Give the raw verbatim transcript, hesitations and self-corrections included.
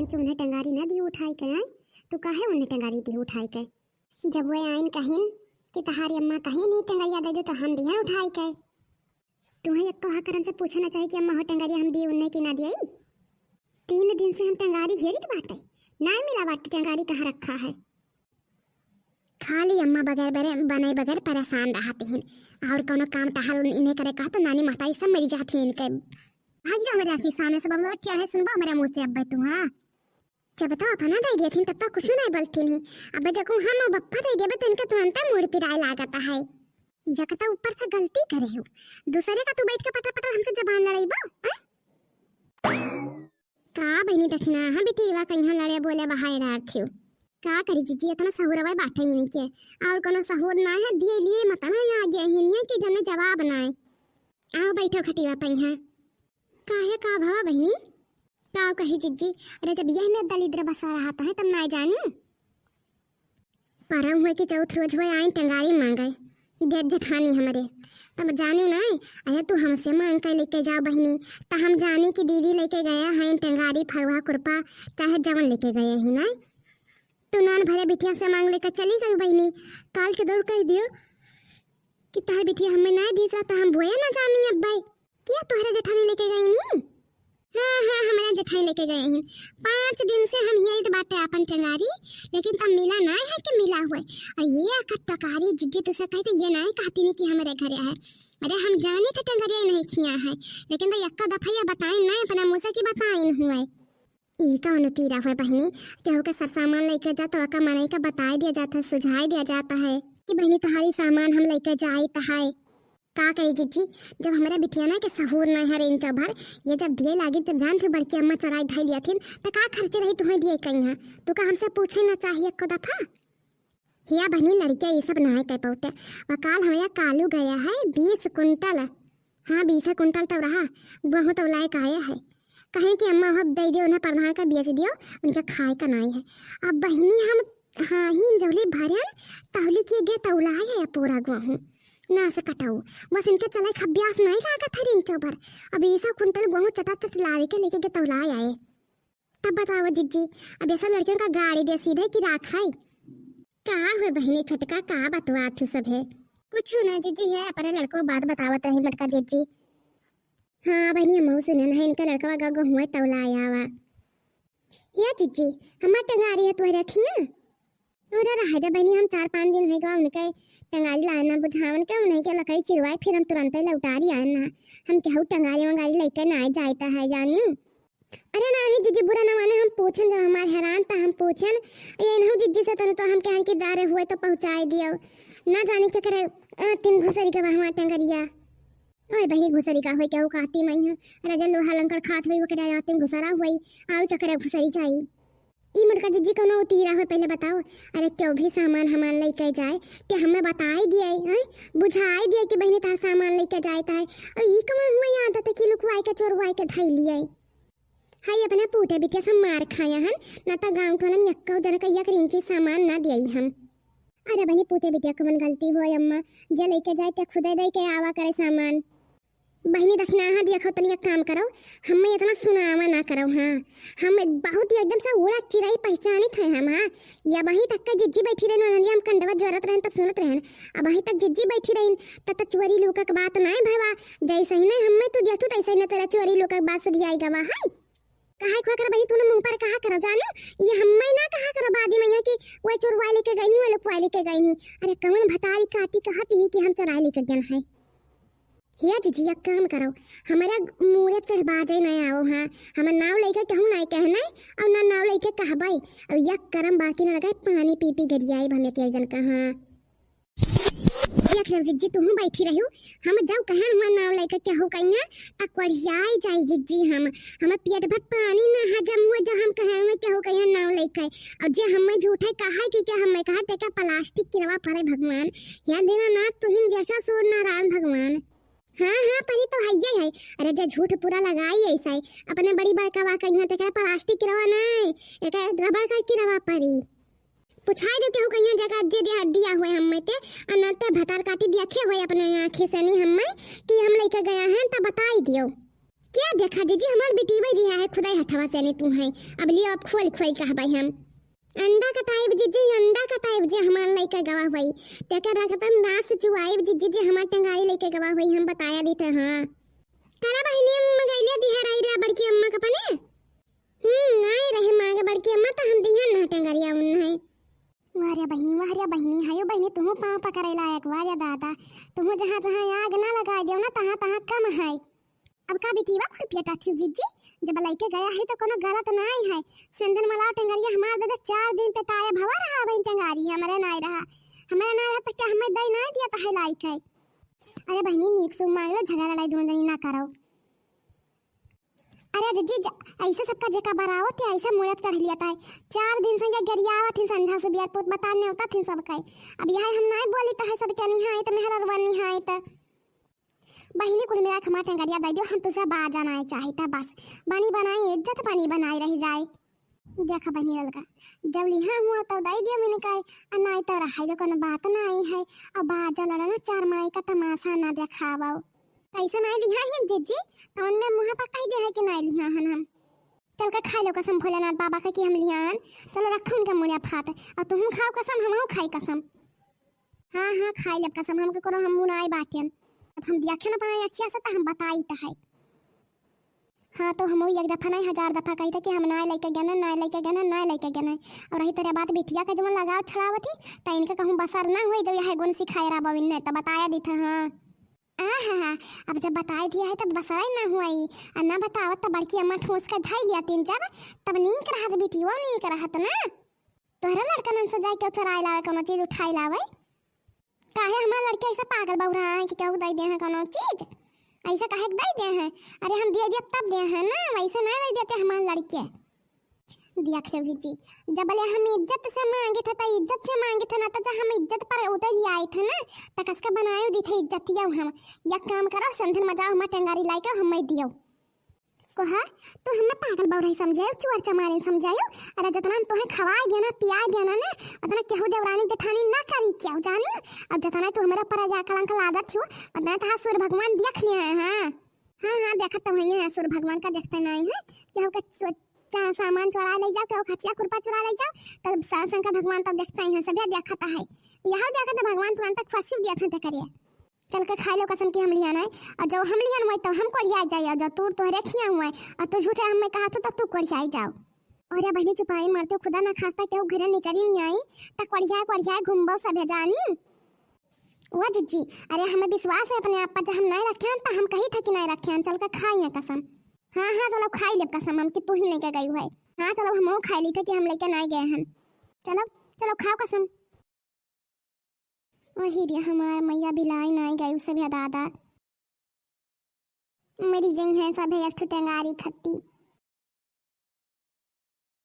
कि उन्हें टंगारी ना दी उठाई के, आए? तू काहे उन्हें टंगारी दी उठाई के? जब वे आइन कहिन कि तहारी अम्मा कहिन ही टंगरिया दे दे, तो हम दिहन उठाई के। तुहें एक्को हक हमसे पूछे ना चाही कि अम्मा हो टंगरिया हम दिए उन्हें कि ना दिए? तीन दिन से हम टंगारी घेरित बाटे, ना मिला बाटे टंगारी कहाँ रखा है। खाली अम्मा बगैर बरे-, बने बगैर परेशान रहत हिन, और कौनो काम टहल इन्हें करे कहा तो नानी महतारी सब मरी जात हिन इनके। भाग जा हमरे आँखी सामने से, बबलवा चढ़े सुनबा हमरे मुँह से अब्बे तू, हाँ? जब तो अपना दे दिए थिन, तब तो कुछ नहीं बोलती नहीं। अब जब हम बप्पा दे दिए, तो इनका तुरंत मूड पिराए लागत है। जब तो ऊपर से गलती करे हो, दूसरे का तू बैठ के पटर पटर हमसे जबान लड़ाई बा, हैं? का बहिनी दखिना, हाँ बेटी, वा कहीं लड़े बोले बहाए डार थियो। का करी जिज्जी, इतना सहूरवा बाटे इनके, और कोनो सहूर ना है, दिए लिए मत ना आ गया ही नहीं कि जने जवाब ना है। आओ बैठो खटिया पे यहाँ। काहे, का भवा बहिनी? का कही जिज्जी, अरे जब यह में दलिद्र बसा रहा था, तब ना जानी। परम हुए कि चौथ रोज हुए आई टंगारी मांगे, दे जेठानी हमरे। तब जानी ना, अरे तू हमसे मांग के लेके जाओ बहिनी, त हम जानी कि दीदी लेके गया है टंगारी, फरुआ, कुरपा, चाहे जवन लेके गए ही ना। तू नान भरे बिटिया से मांग लेकर चली गई बहिनी, काल के दौड़ कह दियो कि तहार बिटिया हमें ना दीस रहा, त हम बोया ना जानी अब भाई। क्या तोहरे जेठानी लेके गई नी? हाँ, हाँ, हमारा जेठानी लेके गए हैं। पाँच दिन से हम हियत बाटे आपन टंगारी, लेकिन तब मिला ना है कि मिला हुए। और ये अगर टकारी जिज्जी तुसे कहते, ये ना कहती नहीं कि हमारे घरे है। अरे हम जानी थे टंगरिया नहीं खिया है, लेकिन तो यक्का दफा ये बताइन ना अपना मुँह से कि बताइन हुए। ई कौन तीरा हुए बहिनी, केहू के सरसामान लेके जा तो ओका मनई का बताई दिया जाता है, सुझाई दिया जाता है कि बहिनी तहारी सामान हम लेके जाइत है। का करी जिज्जी, जब हमारा बिटिया ना के सहूर ना है रेंचो भर, ये जब दिए लागी, जब जान थे बड़की अम्मा चोराई धई लिया थिन, त का खर्चे रही तुम्हें दिए कहीं है? तू का हमसे पूछे ना चाहिए एको दफा? हिया बहिनी लड़किया ये सब ना है कह पाते। वकाल हमारा कालू गया है बीस कुंटल, हाँ बीस कुंटल तो रहा, गेहूँ तो लायक आया है। कहें कि अम्मा वहाँ दे दियो, उन्हें प्रधान का बेच दियो, उनके खाए का नाई है। अब बहिनी हम हाँ ही जौली भरन, तौली के गे तौला है पूरा गेहूँ। ना से कटाऊ, बस इनके चले खब्यास नहीं लागत है रिंचो भर। अब ईसा कुंटल गेहूँ चटाचट लारी के लेके गे तौला आए। तब बताओ जिज्जी, अब ऐसा लड़कियों का गाड़ी दे सीधे कि राख है? का हुए बहिनी छोटका, का बतवा तू सब है? कुछ ना जिज्जी है, अपने लड़कों बात बतावत रही मोटका जिज्जी। हाँ बहिनी, हम सुनन है इनका लड़कवा गा गेहूँ तौला आया वा। या जिज्जी, हमार टंगारी है तुहरे रखी ना? अरे रहे दे बहिनी, हम चार पाँच दिन हो गवा उनके टंगारी लाए ना बुझावन के, उन्हीं के लकड़ी चिरवाए, फिर हम तुरंते लौटारी आए ना। हम केहू टंगारी वंगारी लेके ना जाता है जानियो। अरे ना ही जिज्जी, बुरा ना माने, हम पूछन जब हमार हैरान त हम पूछन, ये इनहु जिज्जी से तनु तो हम कहन कि दारे हुए तो पहुँचाए दियो। ना जानी के करे, आ, तीन घुसरी के बा हमार टंगरिया। ओए बहिनी, घुसरी का होई, केहू कहती मई है। अरे जे लोहा लंकड़ खात होई, ओकरे आते घुसरा होई, आउ चकरे घुसरी जाई। ई मोटका जिज्जी कौनो उतीरा होई, पहले बताओ। अरे केहू भी सामान हमान लेके जाए, ते हमें बताई दिए, हैं? बुझाई दिए कि बहिनी तार सामान लेके जाए ताए। और ई कौन हुआ आदत है कि लुकवाई के चोरवाई के धई लिए? हाय अपने पूते बिटिया से मार खाया हन, ना तो गाँव टोला में यक्का जन का एक इंची सामान ना दिए हम। अरे बहिनी, पूते बिटिया कवन गलती होय अम्मा, जे लेके जाए ते खुदे दे के आवा करे सामान। बहिनी दखिना, हाँ देखो तनी एक काम करो, हमें इतना सुनावा ना करो, हाँ हम बहुत ही एकदम से उड़ा चिराई पहचानित है हम, हाँ। या वहीं तक के जिज्जी बैठी रही ननदिया, हम कंडवा जोरत रहन तब सुनत रहन, अब वहीं तक जिज्जी बैठी रही तब तक चोरी लुका के बात नहीं भवा, जैसे ही नहीं हमें तू देखू तैसे ही ना तेरा चोरी लुका के बात सुधियाई गवा है। कहा खोआ कर बहिनी, तूने मुँह पर कहा करो जानो, ये हम्मे ना कहा करो बादी में कि वह चोरवाई लेके गई नहीं, वह लुकवाई लेके गई नहीं। अरे कौन भतारी काटी कहत ही कि हम चोराई लेके गए हैं? हे जिज्जी, एक काम करो, हमारा मूड़े पे चढ़ बाजे ना आओ, हाँ, हमार नाव लेके कहूँ ना कहने, और ना नाव लेके कहबे, और एक करम बाकी ना लगाए, पानी पी पी गरियाई भमे के जन कहाँ। देख लो जिज्जी, तुहूँ बैठी रहू, हम जब कहन हुआ नाव लेके केहू कहिया, त कोढ़ियाई जाई जिज्जी हम। हमें पेट भर पानी ना हजम हुआ, जब हम कहन हुआ केहू कहिया नाव लेके। और जे हमें झूठे कहा कि क्या हमें कहा, ते क्या प्लास्टिक किरवा पड़े भगवान। या दीनानाथ, तुहिन देखा सूर नारायण भगवान। हाँ, हाँ, परी तो हइये है। अरे, जे झूठ पूरा लगाई ऐसा है, अपने बड़ी बड़का वा कहिया, ते क्या प्लास्टिक किरवा नहीं, एक रबड़ का किरवा परी। पुछाई दे केहू कहिया जगह जे दिया, दिया हुए हमें ते, अनते भतार काटी देखे हुए अपने आँखी से नहीं हमें कि हम लेके गया हैं, तब बताई दियो। क्या देखा जीजी, हमार बिटिया रिहा है, खुदाई हथवा से ने तू है। अब लियो, अब खोल खोल कहबै हम। अंडा कटाइब जीजी, अंडा कटाइब जे हमार लइका गवा होई। तेकर रगतन दास चुआइब जीजी, जे हमार टेंगारी लइका गवा होई, हम बताया देते हाँ। करा बहिनी, अम्मा गइले दिहा रही रे बड़की अम्मा के पने? हम्म, नाई रहे मांगे बड़की अम्मा, तो हम दिहन ना टेंगरिया उन है। वाह रे बहिनी, वाह रे बहिनी, हायो बहिनी, तुहू पाँव पकड़े लायक, वाह रे दादा, तुहू जहाँ जहाँ आग ना लगाए देव ना, तहाँ तहाँ कम है। अब का बिटिया खुरपिया टाठी जीजी, जब लइके गया है तो कोनो गलत नाई है। सेंधन मलाव टेंगरिया हमार दादा चार दिन पे टाए भवा रहा, वही टेंगारी हमरे नाई रहा, हमरे नाई रहा तो क्या हमें दई नाई दिया तो है लाइक है। अरे बहिनी, नीक से मांग लो, झगड़ा लड़ाई दोनों जनी ना करो। अरे जीजी, ज-, ऐसे सबका जेका बरावत है, ऐसे मुड़े पे चढ़ लिया था। चार दिन से ये गरियावत थी, संझा से बियर पूत बता नेवता थी सबके। अब यह हम नाई बोली तो है सबके निहाई तो मेहर और बनी हाई तो। बहिनी कुल मिला के हमार टेंगरिया दे दियो, हम तुझे बाजा नाई चाहिए था बस। बनी बनाई इज्जत बनी बनाई रह जाए। देख बहिनी ललका, जब लिहा हुआ तो दे दियो मैंने कहे, आ नाई तो रहाई दो, कोनो बात नाई है। अब बाजा लड़ा ना, चार माई का तमाशा ना देखावा। कैसे नाई लिहा ही जीजी, तो उनमें मुँह पर कह दे है कि नाई लिहा हन हम। चल के खाई लो कसम भोलेनाथ बाबा का कि हम लिहान। चलो रखो उनके मुनिया फात, और तुम खाओ कसम, हम खाई कसम। हाँ हाँ, खाई लब कसम, हमके करो हम मुनाई बाटियन। अब हम देखे ना पाए अखिया से तो हम बताई तो है। हाँ तो हम एक दफा नहीं हजार दफा कही था कि हम नाई लइके गए ना, नाई लइके गए ना, नाई लइके गए ना। और रही तेरे बात बिटिया का जवन लगाव छड़ावत ही, तो इनका कहूँ बसर ना हुई जब यह गुण सिखाए रहा बविन ने, तो बताया दी था। हाँ। आहा, अब जब बताई दिया है तब बसराई ना हुई, और ना बतावत तब बड़की अम्मा ठूस के धई लिया तीन जब, तब नीक रहत बिटियो नीक रहत ना। तोहरे लड़कन से जाए केहू चुराए लावे, कोनो चीज उठाए लावे। काहे हमार लड़के ऐसा पागल बौरा है कि केहू दे दे है कोनो चीज? ऐसा काहे के दे दे है? अरे हम दे दिया तब दे है ना, वैसे ना दे देते हमार लड़के। दिया खेल जीजी, जब ले हम इज्जत से मांगे थे तो इज्जत से मांगे थे ना, तो जब हम इज्जत पर उतर ही आए थे ना, तो कसके बनायो दी थे इज्जतिया हम। या काम करो, संधन मजाओ, हमार टेंगारी लाइके हमें दियो। कोहा, तू हमें पागल बौराई समझायो, चुअर चमारिन समझायो। अरे जतना हम तोहे खवाए देना, पियाए देना ना, उतना केहू देवरानी जेठानी ना करी केहू जानी। अब जतना तू हमारे पर या कलंक लादत हो, उतना तहार सूर्य भगवान देख लिए हैं। हाँ हाँ हाँ, देखत तो वही है, सूर्य भगवान का देखते नहीं है। केहू का चो-, चा-, सामान चुरा ले जाओ, केहू खचिया खुरपा चुरा ले जाओ, तब सा-, शंकर भगवान तब देखते हैं, सभी देखत है। यह देखत भगवान तुरंत खुशी दिया था, करिए। चल के खाई लो कसम कि हम लिया नहीं, और जो हम लिया नहीं तो हम कोढ़िया जाए, और जो तू तोहरे खिया हुआ है, और तू झूठे हमें कहा तो, तो तू कोढ़िया जाओ। अरे बहिनी चुपाई मारते हो, खुदा ना खास्ता केहू घरे निकरी नहीं आई, त कोढ़िया कोढ़िया घूमबो सभे जानी। ओ जीजी, अरे हमें विश्वास है अपने आप पर, जब हम नहीं रखे हैं तो हम कही थे कि नहीं रखे हैं, चल के खाई है कसम। हाँ हाँ चलो खाई लेब कसम हम कि तू ही लेके गई है। हाँ चलो हम खाई ली थे कि हम लेके नहीं गए हैं। चलो चलो खाओ कसम। वही रे हमार मैया बिलाई नाई गई सभे दादा। मरी जई हैं सभे एक ठो टेंगारी खत्ती।